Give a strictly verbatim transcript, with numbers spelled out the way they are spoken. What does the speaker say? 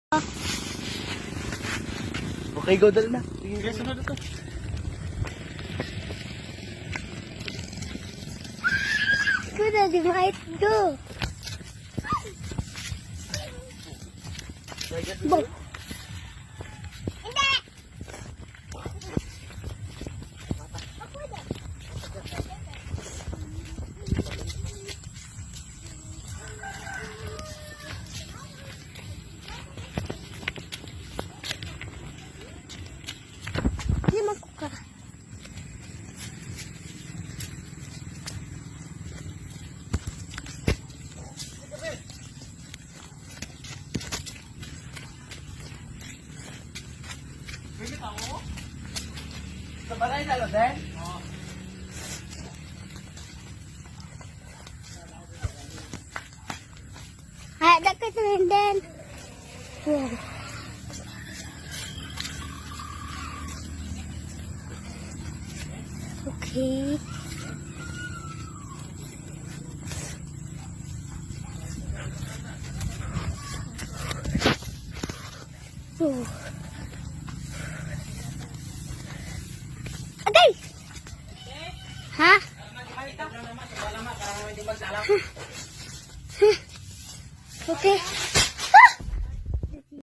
Okay, go, dali na. Sige, sunod ito. Kuna, di might go. Bo. Di man ko ka. Sa balay na, Loden? Ah, dapat rin din. Wow. Okay. Oh. Agay! Ha? Okay.